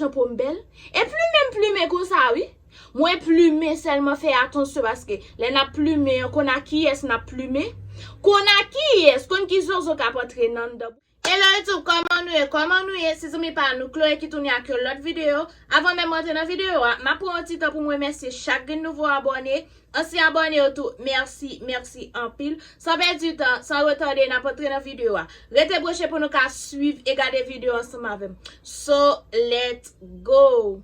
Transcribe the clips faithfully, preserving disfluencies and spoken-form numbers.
jan po m bèl. E plimen m plimen konsa wi. Mwen plimen sèlman, fè atansyon paske lè n ap plimen an, konn a kiyès n ap plimen. Konn a kiyès, konn ki zozo k ap antre nan anndan. Hello YouTube, kòman nou ye? Kòman nou ye? Se zanmi pa nou Chloé ki tounen ak yon lòt videyo. Avan menm m antre nan videyo a, m ap pran yon ti tan pou m remèsye chak grenn nouvo abòne. Ansyen abòne yo tou, mèsi, mèsi anpil. San pèdi tan, san retade, n ap antre nan videyo a. Rete branche pou nou ka swiv e gade videyo ansanm avè m. So, let's go!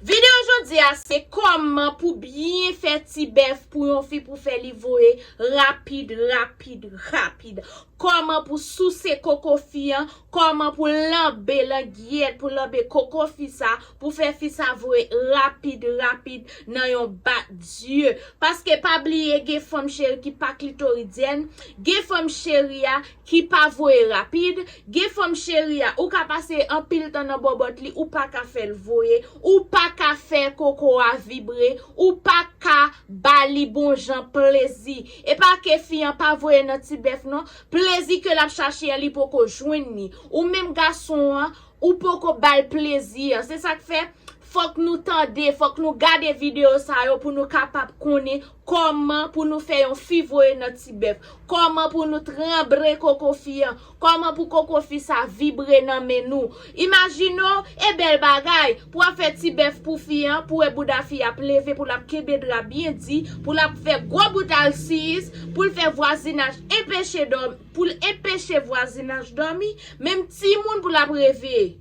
Videyo jodi a se kòman pou byen fè ti bèf pou yon fi pou fè li voye rapid, rapid, rapid. Kòman pou souse koko fi an, kòman pou lanbe langyèt, pou lanbe koko fi sa, pou fè fi sa voye rapid, rapid nan yon bat zye. Paske pa bliye gen fanm cheri ki pa klitoridyèn, gen fanm cheri a ki pa voye rapid, gen fanm cheri a, ou ka pase anpil tan nan bòbòt li, ou pa ka fè l voye, ou pa ka fè koko a vibre, ou pa ka ba li bon jan plezi. E pa ke fi an pa voye nan ti bèf non, plezi ke l ap chache an, li poko jwenn li. Ou menm gason an, ou poko ba l plezi an. Se sa k fè, fòk nou tande, fòk nou gade videyo sa yo pou nou kapab konnen kòman pou nou fè yon fi voye nan ti bèf, kòman pou nou tranbre koko fi an, kòman pou koko fi sa vibre nan men nou. Imajine w, e bèl bagay, pou w ap fè ti bèf pou fi an, pou wè bouda fi ap leve, pou l ap kenbe dra byen di, pou l ap fè gwo bout alsiz, pou l fè vwazinaj enpeche dòmi, pou l enpeche vwazinaj dòmi, menm timoun pou l ap reveye.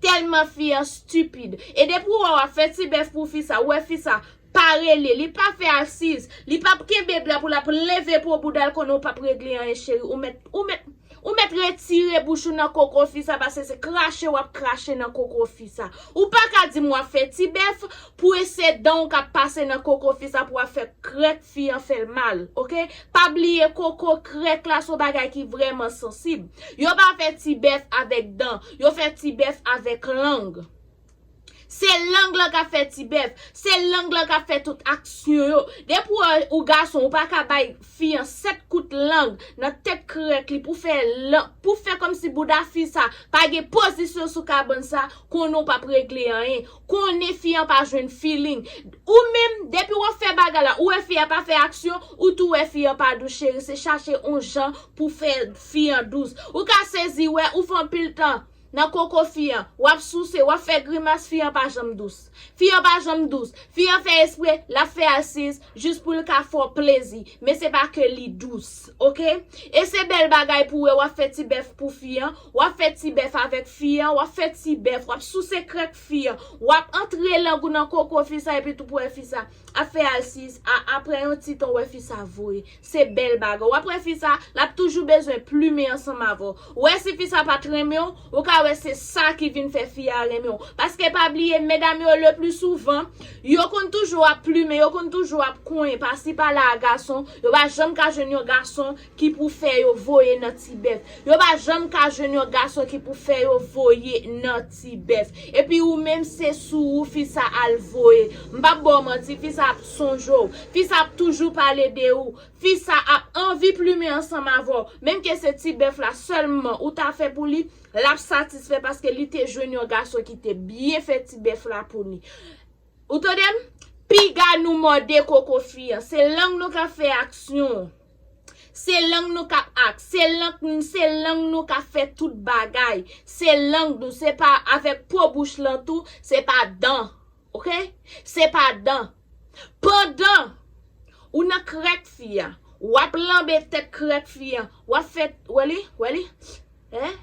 Tèlman fi an stipid. E depi w wè w ap fè ti bèf pou fi sa, ou wè fi sa pa rele, li pa fè alsiz, li p ap kenbe dra pou l ap leve po bouda l, konnen w p ap regle anyen cheri, ou mèt, ou mèt, ou mèt retire bouch ou nan koko fi sa, paske se krache w ap krache nan koko fi sa. Ou pa ka di m w ap fè ti bèf pou e se dan w k ap pase nan koko fi sa pou w ap fè krèk fi an fè l mal, oke? Pa bliye koko krèk la se yon bagay ki vrèman sansib. Yo pa fè ti bèf avèk dan, yo fè ti bèf avèk lang. Se lang lan k ap fè ti bèf, se lang lan k ap fè tout aksyon yo. Depi w, ou gason, ou pa ka bay fi an sèt kout lang nan tèt krèk li pou fè lan-, pou fè kòmsi bouda fi sa pa gen pozisyon sou kabann sa, konnen w p ap regle anyen. Konnen fi an pa jwenn feeling. Ou menm, depi w ap fè bagay la, ou wè fi a pa fè aksyon, ou tou wè fi an pa dous cheri, se chache on jan pou fè fi an dous. Ou ka sezi wè, ou fè anpil tan nan koko fi an, w ap souse, w ap fè grimas, fi an pa janm dous. Fi an pa janm dous. Fi an fè espre, l ap fè alsiz, jis pou l ka fè w plezi. Men se pa ke li dous, oke? E se bèl bagay pou wè, w ap fè ti bèf pou fi an, w ap fè ti bèf avèk fi an, w ap fè ti bèf, w ap souse krèk fi an, w ap antre lang ou nan koko fi sa, epi tou pou wè fi sa ap fè alsiz, a, apre yon ti tan, w wè fi sa voye. Se bèl bagay. W ap wè fi sa, l ap toujou bezwen plimen ansanm avè w. Ou wè si fi sa pa t renmen w, ou ka wè se sa ki vin fè fi a renmen w. Paske pa bliye, medam yo, le pli souvan, yo konn toujou ap plimen, yo konn toujou ap konyen, pasi pala a gason, yo pa janm ka jwenn yon gason ki pou fè yo voye nan ti bèf. Yo pa janm ka jwenn yon gason ki pou fè yo voye nan ti bèf. Epi ou menm se sou ou fi sa al voye. M p ap ba w manti, fi sa ap sonje w. Fi sa ap toujou pale de ou. Fi sa ap anvi plimen ansanm avè w. Menm ke se ti bèf la sèlman ou ta fè pou li, l ap satisfè paske li te jwenn yon gason ki te byen fè ti bèf la pou li. Ou tande m? Piga nou mòde koko fi an. Se lang nou k ap fè aksyon. Se lang nou k ap ak. Se lang, se lang nou k ap fè tout bagay. Se lang nou. Se pa avèk po bouch lan tou. Se pa dan. Oke? Se pa dan. Pandan ou nan krèk fi a, w ap lanbe tèt krèk fi an. W ap fè, wè li? Wè li? Hein?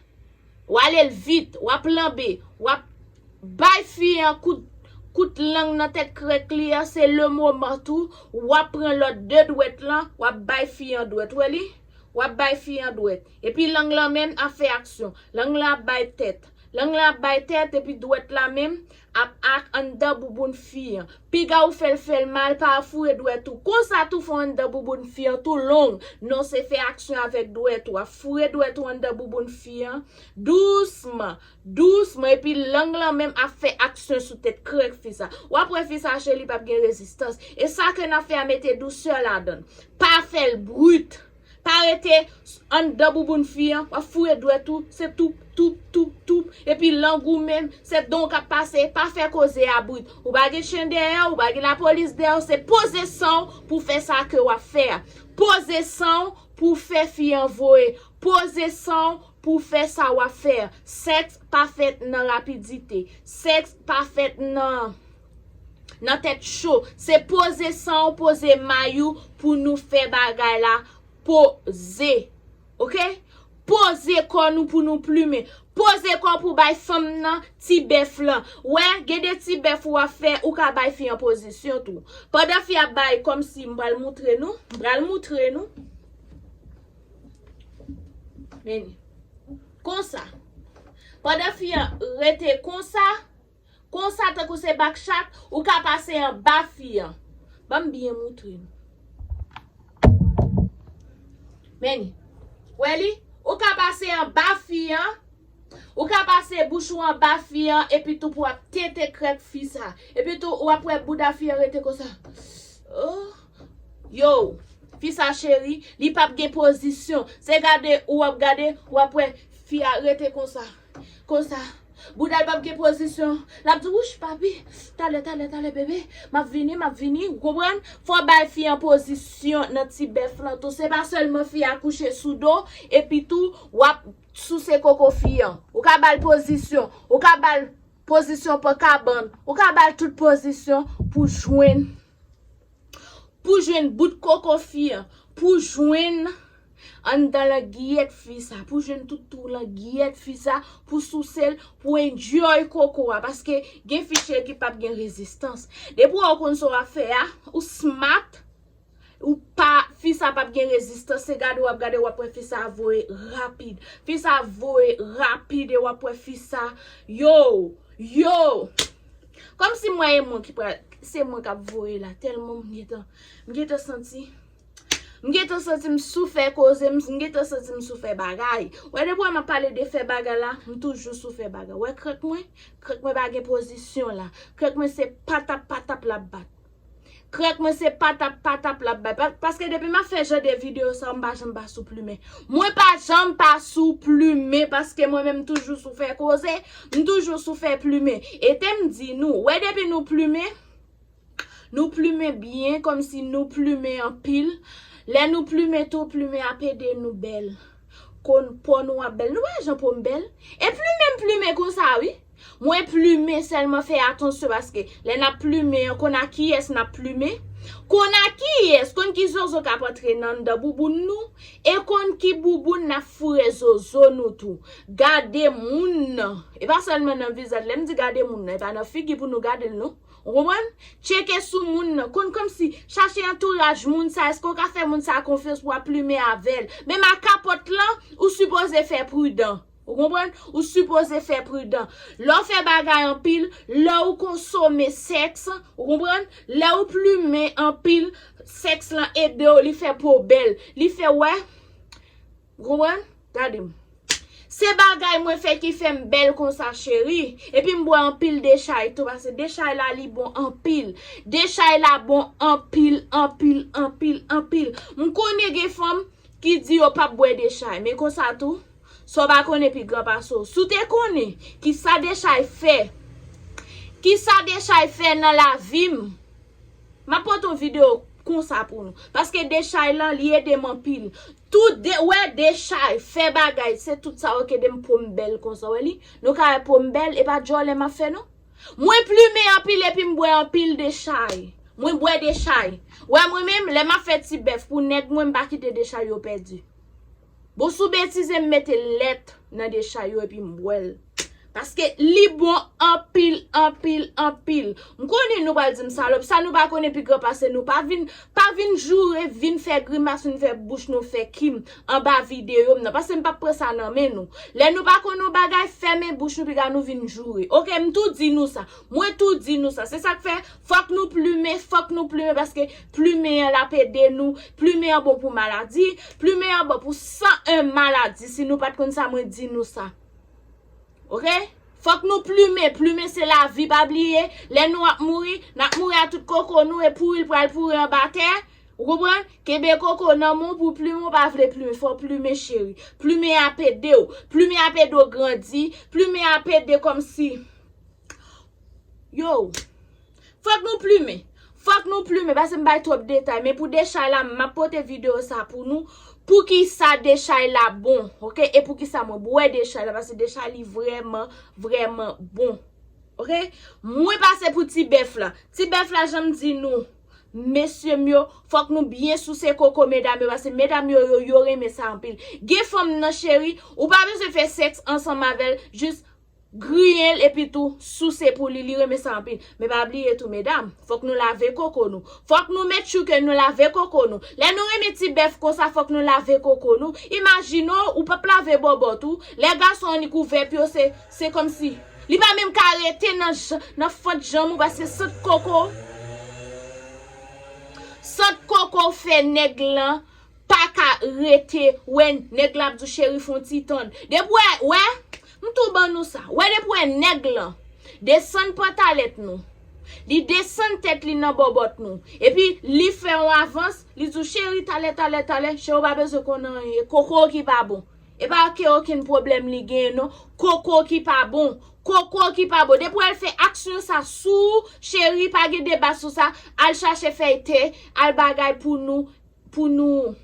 W ale l vit, w ap lanbe, w ap bay fi an kout, kout lang nan tèt krèk li an, se le moman tou, w ap pran lòt de dwèt lan, w ap bay fi an dwèt, wè li? W ap bay fi an dwèt. Epi lang lan menm ap fè aksyon. Lang lan ap bay tèt. Lang lan ap bay tèt, epi dwèt la menm ap ak anndan bouboun fi an. Piga ou fè l fè l mal, pa foure dwèt ou konsa tou fè anndan bouboun fi an tou long. Non, se fè aksyon avèk dwèt ou. Ap foure dwèt ou anndan bouboun fi an. Dousman, dousman, epi lang lan menm ap fè aksyon sou tèt krèk fi sa. W ap wè fi sa, cheri, li p ap gen rezistans. E sa ke n ap fè a, mete dousè ladan l. Pa fè l brit. Pa rete anndan bouboun fi an, w ap foure dwèt ou, se toup, toup, toup, toup, epi lang ou menm, se dan w k ap pase, pa fè koze a brit. Ou pa gen chen dèyè w, ou pa gen lapolis dèyè w, se poze san w pou fè sa ke w ap fè a. Poze san w pou fè fi an voye. Poze san w pou fè sa w ap fè a. Sèks pa fèt nan rapidite. Sèks pa fèt nan, nan tèt cho. Se poze san w, poze may ou pou nou fè bagay la poze. Oke? Poze kò nou pou nou plimen. Poze kò pou bay fanm nan ti bèf lan. Wè, gen de ti bèf ou ap fè, ou ka bay fi an pozisyon tou. Pandan fi ap bay, kòmsi m pral moutre nou, m pral moutre nou. Men, konsa. Pandan fi an rete konsa, konsa, tankou se back shot, ou ka pase anba fi an. Ban m byen moutre nou. Men, wè li? Ou ka pase anba fi an. Ou ka pase bouch ou anba fi an, epi tou pou w ap tete krèk fi sa. Epi tou, w ap wè bouda fi an rete konsa. Oh. Yo, fi sa cheri, li p ap gen pozisyon. Se gade ou w ap gade, w ap wè fi a rete konsa. Konsa. Bouda l p ap gen pozisyon. L ap di, "Wouch, papi, talè, talè, talè, bebe, m ap vini, m ap vini." Ou konprann? Fò w bay fi an pozisyon nan ti bèf lan tou. Se pa sèlman fi a kouche sou do, epi tou, w ap souse koko fi an. Ou ka ba l pozisyon. Ou ka ba l pozisyon pran kabann. Ou ka ba l tout pozisyon pou jwenn, pou jwenn bout koko fi an, pou jwenn anndan langiyèt fi sa, pou jwenn tout twou langiyèt fi sa, pou souse l, pou enjoy koko a, paske gen fi cheri ki p ap gen rezistans. Depi w konn sa w ap fè a, ou smart, ou pa, fi sa p ap gen rezistans, se gade w ap gade, w ap wè fi sa voye rapid. Fi sa voye rapid e w ap wè fi sa, yo, yo. Kòmsi mwen e mwen ki pral, se mwen k ap voye la, tèlman m gentan, m gentan santi, m gentan santi m sou fè koze, m, m gentan santi m sou fè bagay. Wè, depi w m ap pale de fè bagay la, m toujou sou fè bagay. Wè, krèk mwen, krèk mwen pa gen pozisyon la. Krèk mwen se patap, patap l ap bat. Krèk mwen se patap, patap l ap bay. Pa, paske depi m ap fè jan de videyo sa, m pa janm pa sou plimen. Mwen pa janm pa sou plimen, paske mwen menm m toujou sou fè koze, m toujou sou fè plimen. E te m di nou, wè depi nou plimen, nou plimen byen, kòmsi nou plimen anpil. Lè nou plimen tou, plimen ap ede nou bèl. Konn po nou ap bèl. Nou wè jan po m bèl? E plimen m plimen konsa, wi. Mwen plimen sèlman, fè atansyon, paske lè n ap plimen an, konn a kiyès n ap plimen. Konn a kiyès, konn ki zozo k ap antre nan anndan bouboun nou, e konn ki bouboun n ap foure zozo nou tou. Gade moun nan. E pa sèlman nan vizaj, lè m di gade moun nan, e pa nan figi pou nou gade l non. Ou konprann? Tcheke sou moun nan. Konn kòmsi, chache antouraj moun sa, èske w ka fè moun sa konfyans pou w ap plimen avè l? Menm a kapòt lan, ou sipoze fè pridan. Ou konprann? Ou sipoze fè pridan. Lè w fè bagay anpil, lè w konsome sèks, ou konprann? Lè w plimen anpil, sèks lan ede w, li fè po w bèl. Li fè, wè. Ou konprann? Gade m. Se bagay mwen fè ki fè m bèl konsa, cheri. Epi m bwè anpil dechay tou, paske dechay la, li bon anpil. Dechay la bon anpil, anpil, anpil, anpil. M konnen gen fanm ki di yo p ap bwè dechay, men konsa tou, sa w pa konnen pi gran pase w. Si w te konnen ki sa dechay fè, ki sa dechay fè nan lavi m, m ap pote yon videyo konsa pou nou. Paske dechay lan, li ede m anpil. Tout de, wè dechay, fè bagay, se tout sa yo k ede m po m bèl konsa, wè li? Nou ka wè po m bèl, e pa djòlè m ap fè non. Mwen plimen anpil epi m bwè anpil dechay. Mwen bwè dechay. Wè mwen menm, lè m ap fè ti bèf pou nèg mwen, m pa kite dechay yo pèdi. Bon, si w betize, m mete lèt nan dechay yo epi m bwè l. Paske li bon anpil, anpil, anpil. M konnen nou pral di m salòp. Sa nou pa konnen pi gran pase nou. Pa vin, pa vin joure, vin fè grimas, vin fè bouch nou fè kim anba videyo m nan. Paske m p ap pran sa nan men nou. Lè nou pa konn yon bagay, fèmen bouch nou, piga nou vin joure. Oke, m tou di nou sa. Mwen tou di nou sa. Se sa k fè, fòk nou plimen, fòk nou plimen, paske plimen an l ap ede nou. Plimen an bon pou maladi. Plimen an bon pou san en maladi. Si nou pa t konn sa, mwen di nou sa. Oke? Fòk nou plimen. Plimen se lavi, pa bliye. Lè nou ap mouri, n ap mouri a tout koko nou e pouri l pral pouri anba tè. Ou konprann? Kenbe koko nan men w pou plimen, ou pa vle plimen, fò w plimen cheri. Plimen ap ede w. Plimen ap ede w grandi. Plimen ap ede kòmsi. Yo, fòk nou plimen. Fòk nou plimen, paske m bay twòp detay. Men pou dechay la, m ap pote videyo sa pou nou. Poukisa dechay la bon, oke? E poukisa mwen bwè dechay la, paske dechay li vrèman, vrèman bon. Oke? Mwen pase pou ti bèf la. Ti bèf la, jan m di nou, mesye m yo, fòk nou byen souse koko medam yo, paske medam yo, yo, yo renmen sa anpil. Gen fanm nan cheri, ou pa bezwen fè sèks ansanm avè l, jis griyen l epi tou souse pou li, li renmen sa anpil. Men pa bliye tou, medam, fòk nou lave koko nou. Fòk nou make sure ke nou lave koko nou. Lè nou renmen ti bèf konsa, fòk nou lave koko nou. Imajine w, ou p ap lave bòbòt ou. Lè gason annik ouvè pye w, se, se kòmsi li pa menm ka rete nan j-, nan fant janm ou, paske sant koko, sant koko fè nèg lan pa ka rete, wè nèg la ap di w, cheri, fè yon ti tann. Depi w wè, wè, m tou ban nou sa. Wè, depi w wè nèg lan desann pantalèt nou, li desann tèt li nan bòbòt nou, epi li fè yon avans, li di w, cheri, talè, talè, talè, cheri, w pa bezwen konn anyen, koko ki pa bon. E pa ke okenn pwoblèm li genyen, non. Koko ki pa bon. Koko ki pa bon. Depi w al fè aksyon sa sou ou, cheri, pa gen deba sou sa. Al chache fèy te, al bagay pou nou, pou nou,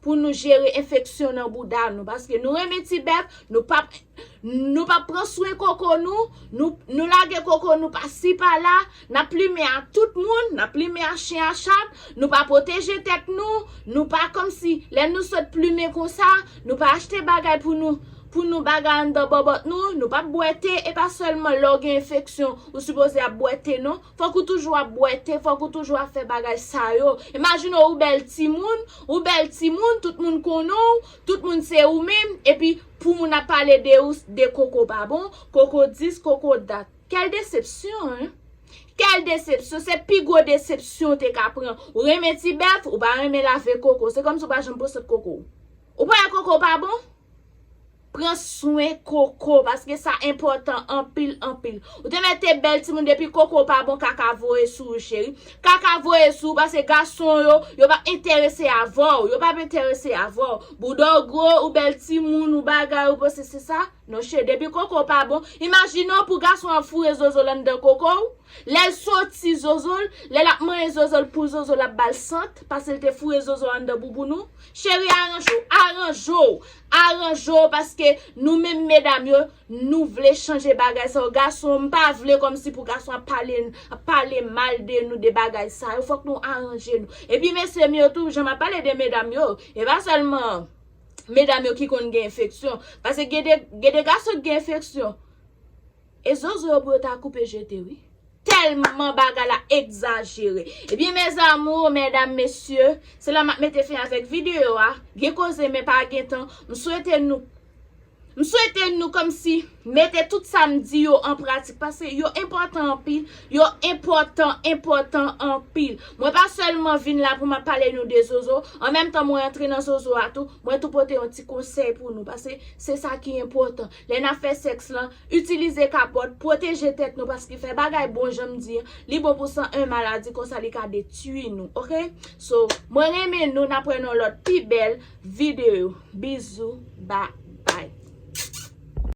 pou nou jere enfeksyon nan bouda nou. Paske nou renmen ti bèf, nou p ap, nou p ap pran swen koko nou, nou, nou lage koko nou pasi pala, n ap plimen ak tout moun, n ap plimen ak chen ak chat, nou pa pwoteje tèt nou, nou pa kòmsi, lè nou sot plimen konsa, nou pa achte bagay pou nou, pou nou bagay anndan bòbòt nou, nou p ap bwè te, e pa sèlman lè w gen enfeksyon, ou sipoze ap bwè te, non. Fòk ou toujou ap bwè te, fòk ou toujou ap fè bagay sa yo. Imajine w, ou bèl timoun, ou bèl timoun, tout moun konnen w, tout moun se ou menm, epi pou moun ap pale de ou, de koko pa bon, koko dis, koko dat. Quelle déception, hein? Quelle déception, se pi gwo desepsyon w te ka pran. Ou renmen ti bèf, ou pa renmen lave koko. Se kòmsi w pa janm pran sant koko. Ou pa wè koko pa bon? Pran swen koko, paske sa enpòtan anpil, anpil. Ou te mete bèl timoun, depi koko pa bon, kaka voye sou ou, cheri. Kaka voye sou ou, paske gason yo, yo p ap enterese avè w. Yo p ap enterese avè w. Bouda w gwo, ou bèl timoun, ou bagay, ou panse se sa? Non, cheri, depi koko pa bon. Imajine w pou gason ap foure zozo l anndan koko w. Lè l soti zozo l, lè l ap manyen zozo l pou zozo l ap ba l sant, paske l te foure zozo anndan bouboun ou. Cheri, aranje w, aranje w, aranje w, paske nou menm medam yo, nou vle chanje bagay sa yo. Gason, m pa vle kòmsi pou gason ap pale, ap pale mal de nou, de bagay sa yo. Fòk nou aranje nou. Epi mesye m yo tou, jan m ap pale de medam yo, e pa sèlman medam yo ki konn gen enfeksyon. Paske gen de, gen de gason ki gen enfeksyon. E zozo yo pou yo ta koupe jete, wi. Tèlman bagay la egzajere. Ebyen, mes amours, medam, mesye, se la m ap mete fen avèk videyo a. Gen koze, men pa gen tan. M swete nou, m swete nou kòmsi mete tout sa m di yo an pratik, paske yo enpòtan anpil, yo enpòtan, enpòtan anpil. Mwen pa sèlman vin la pou m ap pale nou de zozo, an menm tan mwen antre nan zozo a tou, mwen tou pote yon ti konsèy pou nou, paske se sa ki enpòtan. Lè n ap fè sèks lan, itilize kapòt, pwoteje tèt nou, paske fè bagay bon, jan m di an, li bon pou san en maladi, konsa li ka detwi nou, oke? So, mwen renmen nou, n ap wè nan lòt pi bèl videyo. Bizou, bye.